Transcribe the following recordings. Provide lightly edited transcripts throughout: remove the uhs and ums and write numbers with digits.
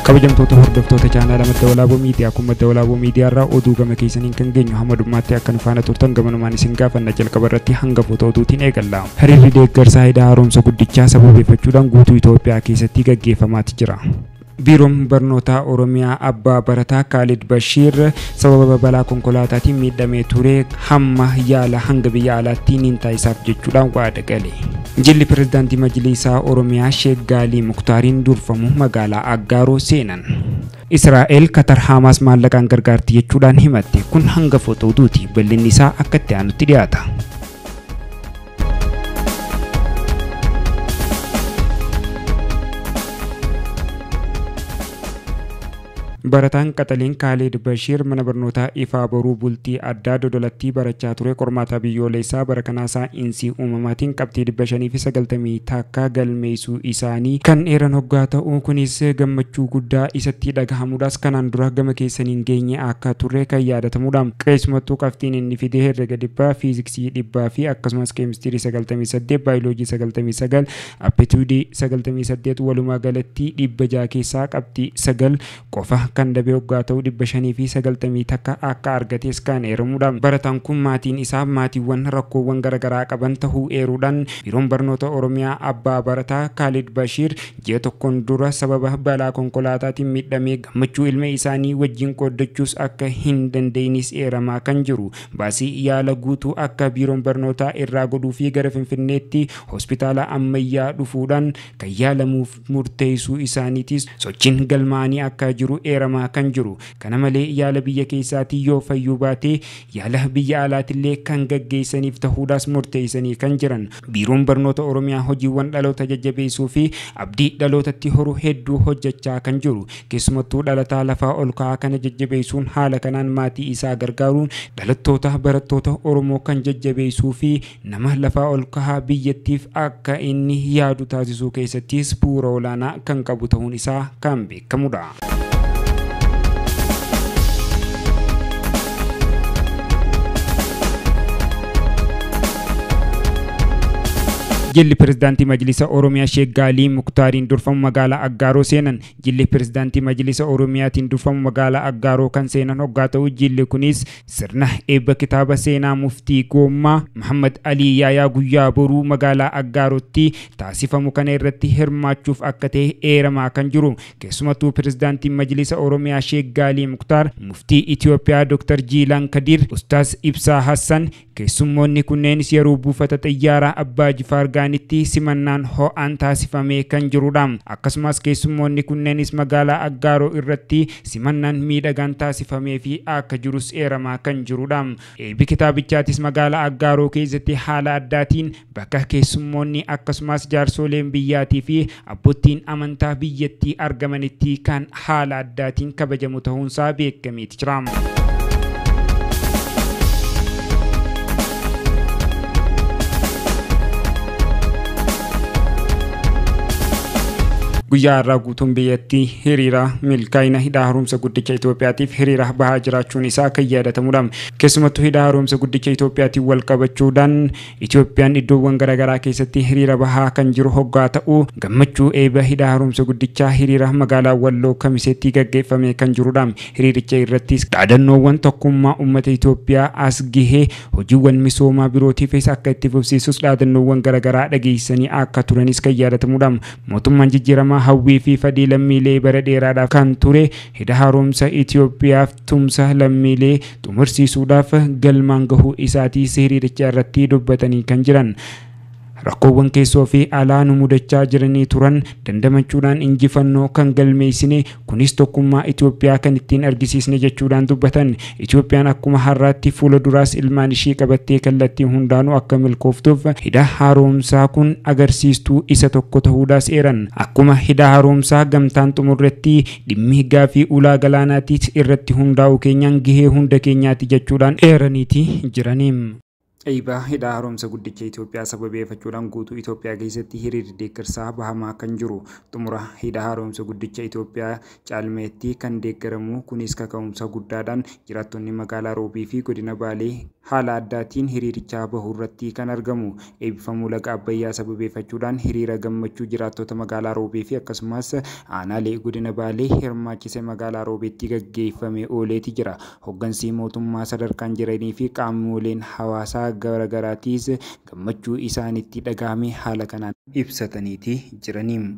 Kabajamtoota hordoftoota chaanaala Madda Walaaboo Miidiyaa, kun Madda Walaaboo Miidiyaa irraa oduu gama keessaniin kan geenyu hamma dhummaatti akka nu faana turtan gamanumaan isin gaafanna. Jalqaba irratti hangafoota oduutiin eegalla. Hiriirri deeggarsaa hidha haaromsa guddichaa sababeeffachuudhaan guutuu Itoophiyaa keessatti gaggeeffamaati jira. Biiroon Barnootaa Oromiyaa abbaa barataa Kaalid Bashiir sababa balaa konkolaataatiin miidhamee ture hamma yaala hanga biyya alaatti niin taasisaaf jechuudhaan waada gale. Jilli Pirezidaantii Majlisaa Oromiyaa Sheek Gaalii Muktaariin durfamu magaalaa Aggaaroo seenan. Israa'el Qatar Haamaas maallaqaan gargaarti jechuudhaan himatte. Kun hangafoota oduuti. Bal'inni isaa akka itti aanutti dhiyaata. Barataan Qaxaleen Kaalid Bashiir mana barnootaa Ifaa Boruu Bultii Addaa Dodolatti barachaa ture qormaata biyyoolessaa bara kanaa saayinsii uumamaatiin qabxii 591 galmeessuu isaanii kan eeran hoggaa ta'u, kunis gammachuu guddaa isatti dhagahamuudhaas kanaan dura gama keessaniin geenye akka turre kan yaadatamudha. Keessumattuu qabxiin inni fide herrega 100, fiiziksii 100 fi akkasumas keemistirii 98, baayoloojii 99, appituudii 98, walumaa galatti 600 keessaa qabxii 9 qofa kan dabee hoggaa ta'u 591 akka argates kan eeramudha. Barataan kun maatiin isaa maatiiwwan rakkoowwan garaagaraa qaban ta'uu eeruudhaan Biiroon Barnoota Oromiyaa abbaa barataa Kaalid Bashiir ji'a tokkoon dura sababa balaa konkolaataatiin miidhamee gammachuu ilma isaanii wajjin qooddachuus akka hin dandeenyes eeramaa kan jiru. Baasii yaala guutuu akka Biiroon Barnootaa irraa godhuu fi gara Finfinneetti hospitaala ammayyaa dhufuudhaan kan yaalamuuf murteessuu isaaniitis sochiin galmaanii akka jiru eeramaa kan jiru. Kana malee yaala biyya keessaatii yoo fayyuu baate yaala biyya alaatillee kan gaggeessaniif ta'uudhaas murteessanii kan jiran. Biiroon Barnoota Oromiyaa hojiiwwan dhaloota jajjabeessuu fi abdii dhalootatti horu hedduu hojjechaa kan jiru. Keessumattuu dhalataa lafaa ol ka'aa kana jajjabeessuun haala kanaan maatii isaa gargaaruun dhalattoota barattoota Oromoo kan jajjabeessuu fi nama lafaa ol ka'aa biyyattiif akka inni yaadu taasisuu keessattis bu'uura olaanaa kan qabu ta'uun isaa kan beekamudha. Jilli Pirezidaantii Majlisa Oromiyaa Sheek Gaalii Muktaariin durfamu magaalaa Aggaaroo seenan. Jilli Pirezidaantii Majlisa Oromiyaatiin durfamu magaalaa Aggaaroo kan seenan hoggaa ta'u, jilli kunis sirna eebba kitaaba seenaa Muftii Goommaa Muhammad Alii Yaayaa guyyaa boruu magaalaa Aggaarootti taasifamu kana irratti hirmaachuuf akka ta'e eeramaa kan jiru. Keessumattuu Pirezidaantiin Majlisa Oromiyaa Sheek Gaalii Muktaar, Muftii Itoophiyaa Dr. Jiilaan Kadir, Ustaaz Ibsaa Hassan, keessummoonni kunneenis yeroo buufata xiyyaaraa Abbaa Jifaar Gaanitti simannaan ho'aan taasifamee kan jirudha. Akkasumas keessummoonni kunneenis magaalaa Aggaaroo irratti simannaan miidhagaan taasifamee fi akka jirus eeramaa kan jirudha. Eebbi kitaabichaatis magaalaa Aggaaroo keessatti haala addaatiin bakka keessummoonni akkasumas jaarsoleen biyyaatii fi abbootiin amantaa biyyattii argamanitti kan haala addaatiin kabajamu ta'uunsaa beekameeti jira. Guyyaa har'aa guutuun biyyattii hiriira milkaa'ina hidha haaromsa guddicha Itoophiyaatiif hiriira bahaa jiraachuun isaa kan yaadatamudha. Keessumattuu hidha haaromsa guddicha Itoophiyaatiin wal qabachuudhaan Itoophiyaan iddoowwan garaagaraa keessatti hiriira bahaa kan jiru hoggaa ta'u, gammachuu eebba hidha haaromsa guddichaa hiriira magaalaa Walloo Kamiseetti gaggeeffame kan jirudha. Hiriiricha irrattis dhaadannoowwan tokkummaa uummata Itoophiyaa as gahee hojiiwwan misoomaa birootiifis akka itti fufsiisus dhaadannoowwan garaagaraa dhageessanii akka turanis kan yaadatamudha. Mootummaan jijjiiramaa hawwii fi fedhii lammiilee bara dheeraadhaaf kan ture hidha haaromsa Itoophiyaaf tumsa lammiilee xumursiisuudhaaf galmaan gahuu isaatii hiriiricha irratti dubbatanii kan jiran. Rakkoowwan keessoo fi alaa nu mudachaa jiranii turan dandamachuudhaan injifannoo kan galmeessine, kunis tokkummaa Itoophiyaa kan ittiin argisiisne jechuudhaan dubbatan. Itoophiyaan akkuma har'aatti fuula duraas ilmaan ishii qabattee kallattii hundaanuu akka milkooftuuf hidha haaromsaa kun agarsiistuu isa tokko ta'uudhaas eeran. Akkuma hidha haaromsaa gamtaan xumurretti dhimmi gaafii ulaa galaanaatiis irratti hundaa'u keenyaan gahee hunda keenyaati jechuudhaan eeraniiti jiraniim. Eebba hidha haaromsa guddicha Itoophiyaa sababeeffachuudhaan guutuu Itoophiyaa keessatti hiriirri deeggarsaa bahamaa kan jiru. Xumura hidha haaromsa guddicha Itoophiyaa caalmeetti kan deeggaramu kunis kaka'umsa guddaadhaan jiraattonni magaalaa Roobii fi godina Baalee haala addaatiin hiriirichaa bahuu irratti kan argamu. Eebbifamuu laga Abbayyaa sababeeffachuudhaan hiriira gammachuu jiraattota magaalaa Roobee fi akkasumas aanaalee godina Baalee hirmaachise magaalaa Roobeetti gaggeeffamee ooleeti jira. Hoggansi mootummaa sadarkaan jiranii fi qaamoleen hawaasaa garaagaraatiis gammachuu isaanitti dhagahame haala kanaan ibsataniiti jiraniim.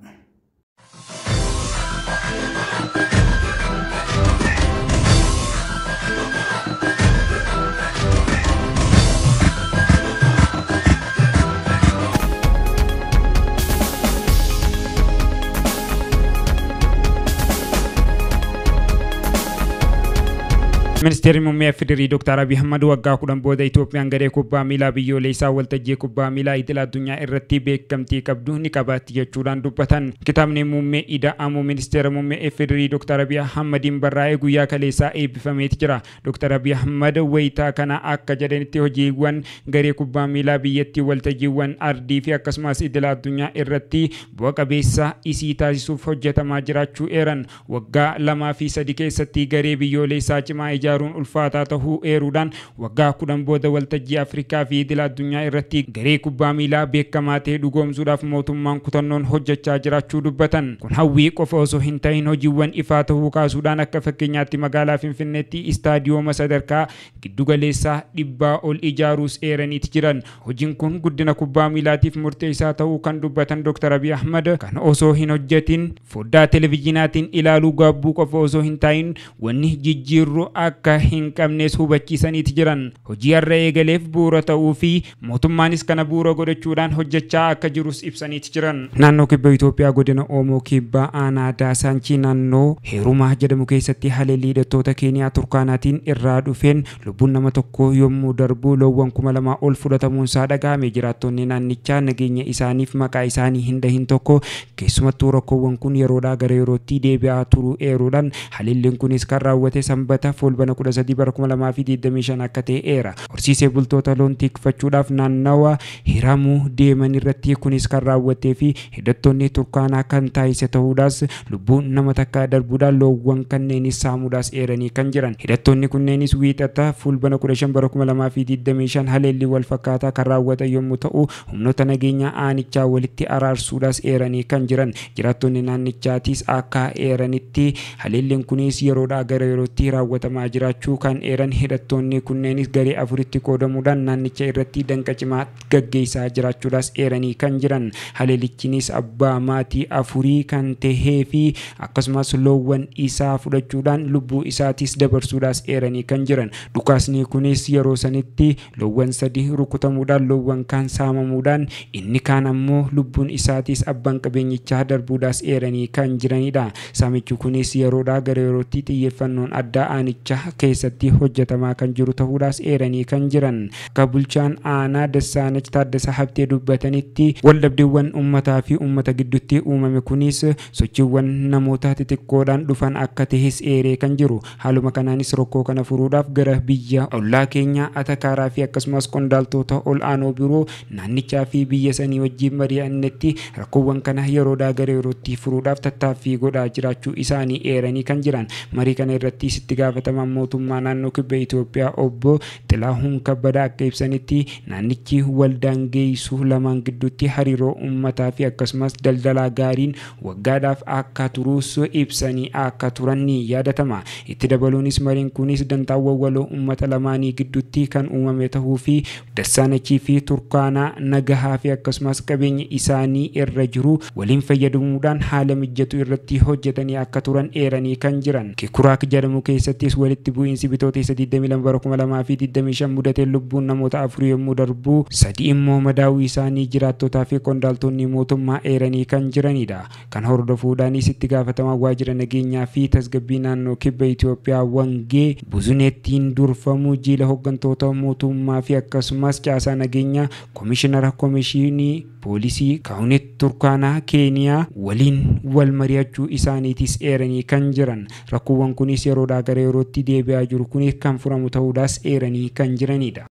Ministeerri muummee FDRI Dr. Abiy Ahmad waggaa 10 booda Itoophiyaan garee kubbaa miilaa biyyoolessaa waltajjii kubbaa miilaa idil addunyaa irratti beekamtii qabdu ni qabaatti jechuudhaan dubbatan. Kitaabni muummee ida'amuu ministeera muummee FDRI Dr. Abiy Ahmadiin barraa'ee guyyaa kaleessaa eebbifameeti jira. Dr. Abiy Ahmad wayitaa kana akka jedhanitti hojiiwwan garee kubbaa miilaa biyyattii waltajjiiwwan ardii fi akkasumas idil addunyaa irratti bu'a qabeessa isii taasisuuf hojjetamaa jiraachuu eeran. Waggaa 2 fi 3 keessatti garee biyyoolessaa cimaa ijaaruun ulfaataa ta'uu eeruudhaan waggaa 10 booda waltajjii Afrikaa fi idil addunyaa irratti garee kubbaa miilaa beekamaa ta'e dhugoomsuudhaaf mootummaan kutannoon hojjechaa jiraachuu dubbatan. Kun hawwii qofa osoo hin ta'in hojiiwwan ifaa ta'uu kaasuudhaan akka fakkeenyaatti magaalaa Finfinneetti istaadiyooma sadarkaa giddugaleessaa 100 ol ijaaruus eeraniiti jiran. Hojiin kun guddina kubbaa miilaatiif murteessaa ta'uu kan dubbatan Dr. Abiy Ahmad kan osoo hin hojjetin foddaa televizyinaatiin ilaaluu gaabbuu qofa osoo hin ta'in wanni jijjiirru akka hin qabnes hubachiisaniiti jiran. Hojii har'a eegaleef bu'uura ta'uu fi mootummaanis kana bu'uura godhachuudhaan hojjechaa akka jirus ibsaniiti jiran. Naannoo kibba Itoophiyaa godina Oomoo kibbaa aanaa Daasaanchii naannoo Heerumaa jedhamu keessatti haleellii hidhattoota Keeniyaa Turkaanaatiin irraa dhufeen lubbuun nama tokko yommuu darbu loowwan 2000 ol fudhatamuunsaa dhagahame. Jiraattonni naannichaa nageenya isaaniif maqaa isaanii hin dhahin tokko keessumattuu rakkoowwan kun yeroodhaa gara yerootti deebi'aa turuu eeruudhaan haleelliin kunis kan raawwate sanbata fulbana 13 bara 2025 akka ta'e eera. Horsiisee bultoota loon tikfachuudhaaf naannawa hiramuu deeman irratti kunis kan raawwatee fi hidhattoonni Turkaanaa kan taasise ta'uudhaas lubbuun nama takka darbuudhaan loowwan kanneenis saamuudhaas eeranii kan jiran. Hidhattoonni kunneenis wiixata fulbana 15 bara 2025 haleellii wal fakkaataa kan raawwatan yommuu ta'u humnoota nageenyaa aanichaa walitti araarsuudhaas eeranii kan jiran. Jiraattonni naannichaatis akka eeranitti haleelliin kunis yeroodhaa gara yerootti raawwatamaa jiraachuu kan eeran hidhattoonni kunneenis garee afuritti qoodamuudhaan naannicha irratti danqa cimaa gaggeessaa jiraachuudhaas eeranii kan jiran. Haleellichinis abbaa maatii afurii kan tahee fi akkasumas loowwan isaa fudhachuudhaan lubbuu isaatis dabarsuudhaas eeranii kan jiran. Dhukaasni kunis yeroo sanitti loowwan 3 rukutamuudhaan loowwan kaan saamamuudhaan inni kaan ammoo lubbuun isaatis abbaan qabeenyichaa darbuudhaas eeranii kan jiranidha. Saamichi kunis yeroodhaa gara yerootti xiyyeeffannoon addaa aanichaa keessatti hojjetamaa kan jiru ta'uudhaas eeranii kan jiran. Akka bulchaan aanaa Dassaanach Taaddasaa Habtee dubbatanitti waldhabdeewwan uummataa fi uummata gidduutti uumame kunis sochiiwwan namoota xixiqqoodhaan dhufan akka tahes eeree kan jiru. Haaluma kanaanis rakkoo kana furuudhaaf gara biyya ollaa keenyaa Atakaaraa fi akkasumas qondaaltota ol aanoo biroo naannichaa fi biyya sanii wajjin mari'annetti rakkoowwan kana yeroodhaa gara yerootti furuudhaaf tattaaffii godhaa jiraachuu isaanii eeranii kan jiran. Marii kana irratti itti gaafatamaan mootummaa naannoo kibba Itoophiyaa obbo Xilaahuun Kabbadaa akka ibsanitti naannichi waldaan geessuu lamaan gidduutti hariiroo uummataa fi akkasumas daldalaa gaariin waggaadhaaf akka turuus ibsanii akka turan ni yaadatama. Itti dabaluunis mariin kunis dantaawwan waloo uummata lamaanii gidduutti kan uumame ta'uu fi Dassaanachii fi Turkaanaa nagahaa fi akkasumas qabeenya isaanii irra jiru waliin fayyadamuudhaan haala mijatu irratti hojjetanii akka turan eeranii kan jiran. Kikuraak jedhamu keessattis walitti bu'iinsi bitootessa 22 bara 2025 mudatee lubbuun namoota 4 yommuu darbu 3 immoo madaawii isaanii jiraattotaa fi qondaaltonni mootummaa eeranii kan jiranidha. Kan hordofuudhaanis itti gaafatamaa waajjira nageenyaa fi tasgabbii naannoo kibba Itoophiyaa Wangee Buzuneettiin durfamu jiila hooggantoota mootummaa fi akkasumas caasaa nageenyaa koomishinara koomishinii poolisii Kaawunet Turkaanaa Keeniyaa waliin wal mari'achuu isaaniitis eeranii kan jiran. Rakkoowwan kunis yeroodhaa gara yerootti deebi'aa jiru kunis kan furamu ta'uudhaas eeranii kan jiranidha.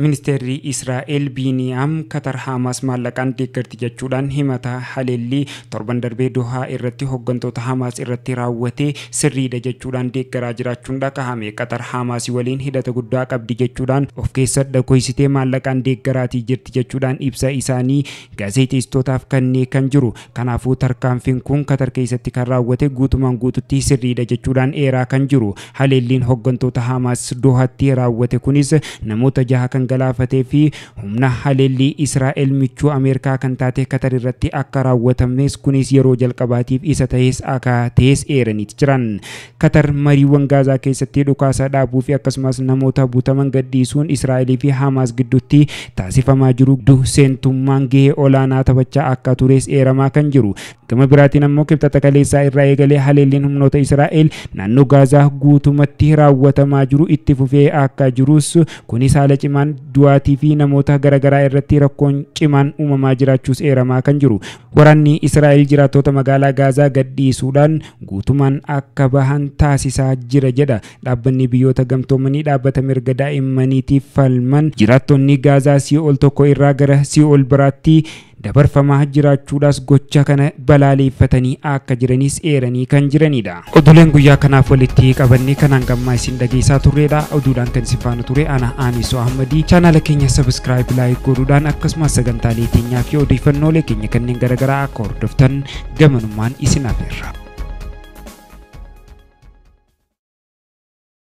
Ministeerri Israa'el Biiniyaam Katar Haamaas maallaqaan deeggarti jechuudhaan himata haleellii torban darbee Dohaa irratti hooggantoota Haamaas irratti raawwate sirriidha jechuudhaan deeggaraa jiraachuun dhagahame. Qatar Haamaas waliin hidhata guddaa qabdi jechuudhaan of keessa dhakoysitee maallaqaan deeggaraatii jirti jechuudhaan ibsa isaanii gaazexeessitootaaf kennee kan jiru. Kanaafuu tarkaanfiin kun Qatar keessatti kan raawwate guutumaan guututti sirriidha jechuudhaan eeraa kan jiru. Haleelliin hooggantoota Haamaas Dohaatti raawwate kunis namoota 6 kan galaafatee fi humna haleellii Israa'el michuu Ameerikaa kan taate Qatar irratti akka raawwatames kunis yeroo jalqabaatiif isa ta'es akka ta'es eeraniiti jiran. Qatar mariiwwan Gaazaa keessatti dhukaasa dhaabuu fi akkasumas namoota butaman gadhiisuun Israa'elii fi Haamaas gidduutti taasifamaa jiru seentummaan gahee olaanaa taphachaa akka tures eeramaa kan jiru. Gama biraatiin ammoo kibxata kaleessaa irraa eegalee haleelliin humnoota Israa'el naannoo Gaazaa guutumatti raawwatamaa jiru itti fufee akka jirus kunis haala cimaan du'aatii fi namoota garaagaraa irratti rakkoon cimaan uumamaa jiraachuus eeramaa kan jiru. Waraanni Israa'el jiraattota magaalaa Gaazaa gadhiisuudhaan guutumaan akka bahan taasisaa jira jedha. Dhaabbanni biyyoota gamtoomanii dhaabbata mirga daa'immaniitiif falman jiraattonni Gaazaa si'ool tokko irraa gara si'ool biraatti dabarfamaa jiraachuudhaas gocha kana balaaleffatanii akka jiranis eeranii kan jiranidha. Oduuleen guyyaa kanaaf walitti qabannee kanaan gammaa isin dhageessaa turredha. Oduudhaan kan isin faana ture ana Anisoo Ahmadii. Chaanaala keenya sabiskiraayib laayik godhuudhaan akkasumas sagantaalee keenyaa fi odeeffannoolee keenya kanneen garaagaraa akka hordoftan gamanummaan isin afeerra.